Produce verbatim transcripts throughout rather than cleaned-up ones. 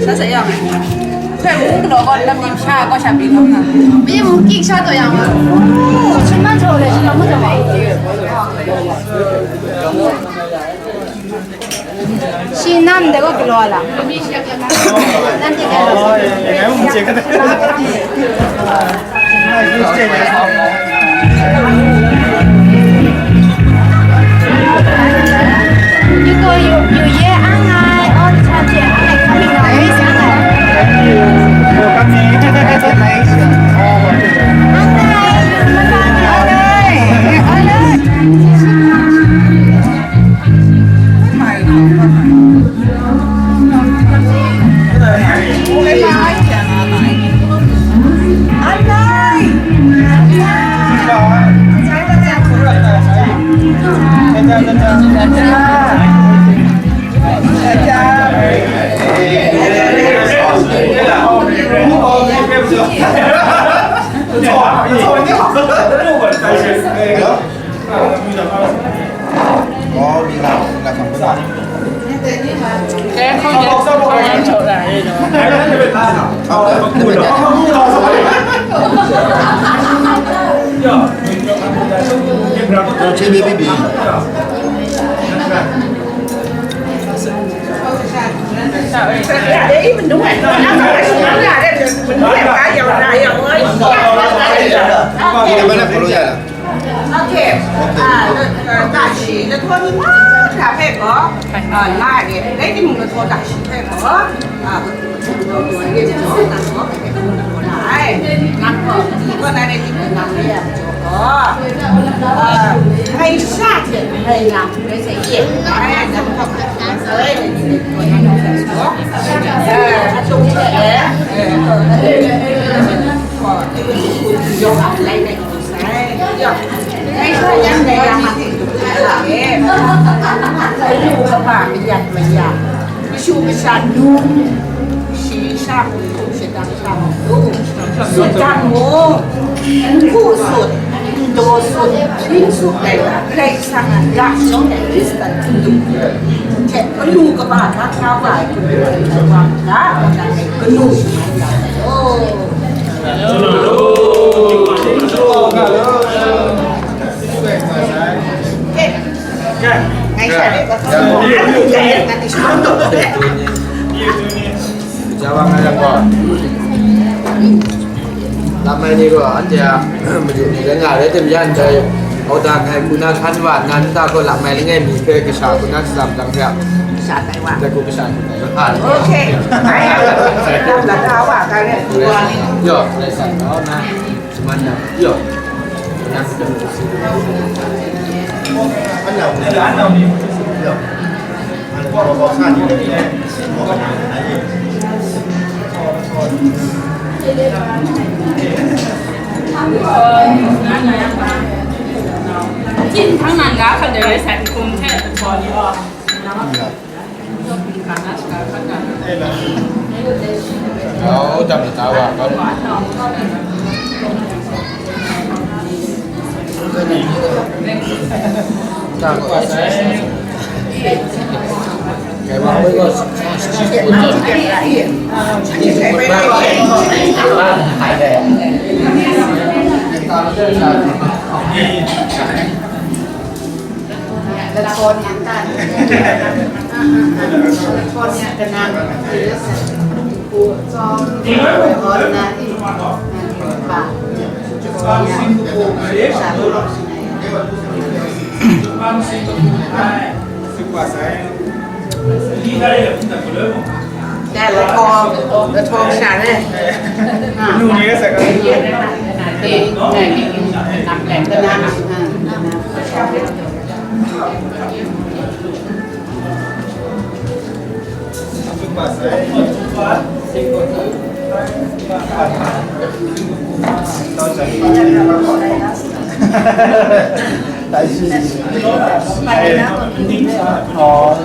Sa sa yang. Kai mu lo ko lam ni sha ko sha bi lo na. Bi mu ki sha to yang. Shi man cho le, shi man cho. Shi nam de ko glo la. Nam de ko. You go, you, you, yeah, ang ai, all the time, yeah, ang ai, coming out, yes, ang ai. Thank you. Welcome. Ang ai, ang ai, ang ai. Okay. Ah, တာချီ တထောနီမွန်းတာဖဲကော အာ လာတယ် လက်တမှုမထောတာရှိဖဲကော အာ ဘုရားရဲ့ကျောင်းသားတော့ ဘယ်လိုလဲ။ ငါတော့ဒီကနေ့ဒီကနေ့ရကြောတော့ အာ ငါစားတယ် ငါလာတယ် စေရဲ့။ အဲဒါတော့ အဲ အတူတူပဲ။ အဲ ဟော ဒီကနေ့ဒီကနေ့ ကရှုကရှါနူ ရှိရှါမူ ရှိတမ်းရှါမူ စုတမ်းမူ ခုစု ဒိုစု ရင်းစု လိုက်တာ ခရစ်စတန်က ရှောင်းတဲ့ ခရစ်စတန် တူတူ တဲ့ ဘလူးကဘာ ဘာသာဝါ တူတူ ဘာသာ ဘာသာ ကနူ အိုး ကဲ ငါ့ရှက်တယ် ဘာသာ ငါ့ရှက်တယ် Java nga yang ko. Lamai ni ko, ante a, maju ni le nga le tem yan dai. Au da ngai kuna khan wa nan ta ko lamai le ngai mi ke ke sha kuna sam dang ya. Sha tai wa. Da ko ke sha. Okay. Ai ya. Lam la da wa ka le. Yo, le sa no na. Mana? Yo. Tin thang nan ga khat de sai kum the ko ni wa. 来，谢谢。哎，哦。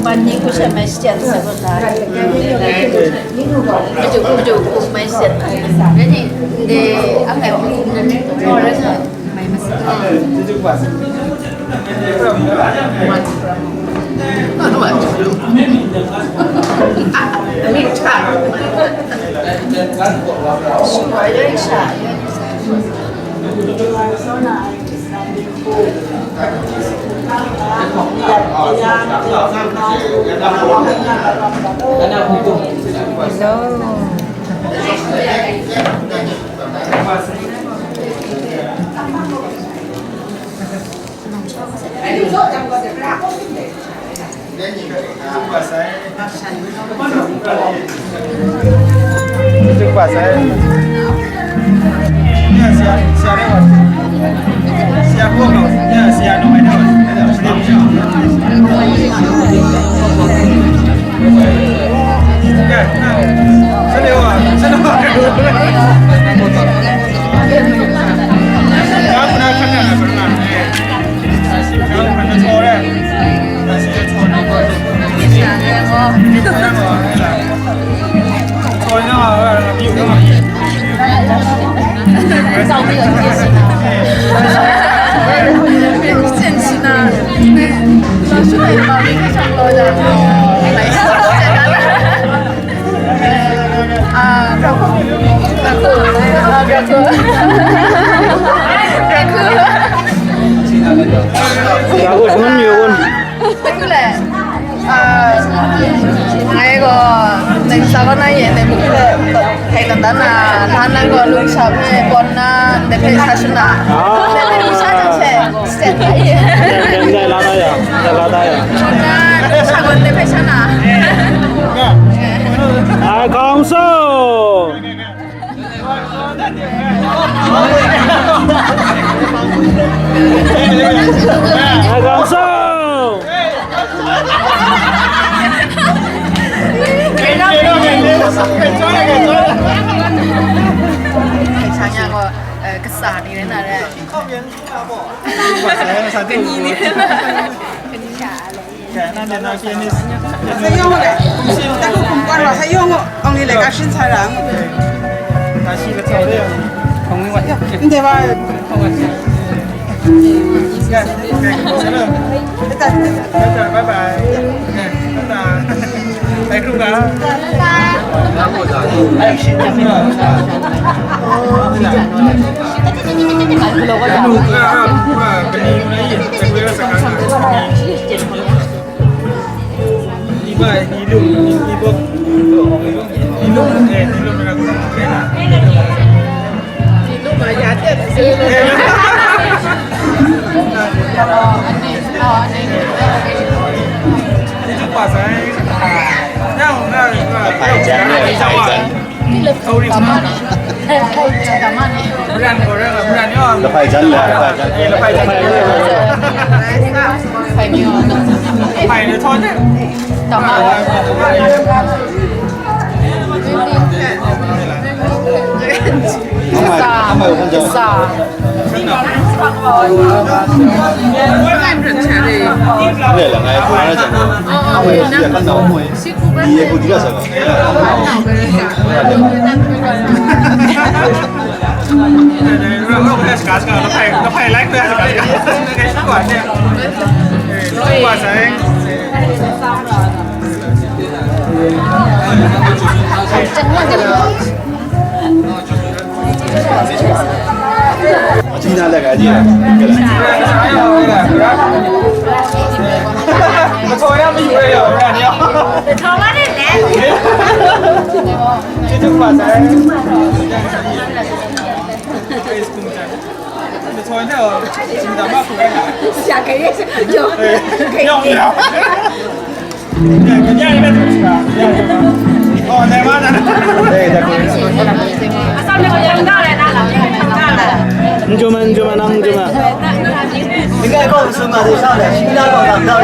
Ban ni ku sha mai siat sa ko ta. Aju, aju, ku mai siat. Rani, de, ang ai, mai masa. Hello. Ngai gaw, nang sa gaw na yen, nang muk hpe hkai dan dan na, la nang gaw lungsha hpe pawn na, ndai hpe sa shana. Ah. Ndai hpe lungsha jang she, step hkai. Ndai, ndai, la na ya, ndai la na ya. Pawn na, lungsha gaw ndai hpe sha na. Ai, kawng so. Ai, kawng so. Kasa ni rai na rai. Kani ni. Kani sha le. Sai yawng le, kumsi, ta ku kum kwan wa, sai yawng, ong ni le ka shin sa rang. Ka shi ka tsau le, ong ni wa. Nde wa. Ya, ya, bye bye. Ya, bye bye. Bye bye. Lahpai jan le, lahpai jan. Sa. Sa. 哇塞！我听他那个，你，我从来没有人有人家。我从来没有。这就哇塞！这从来没有，你咋骂出来的？下个月是有，可以。要不要？ 你就问，你就问，那你就问。应该告诉马队上的，新加坡港到了。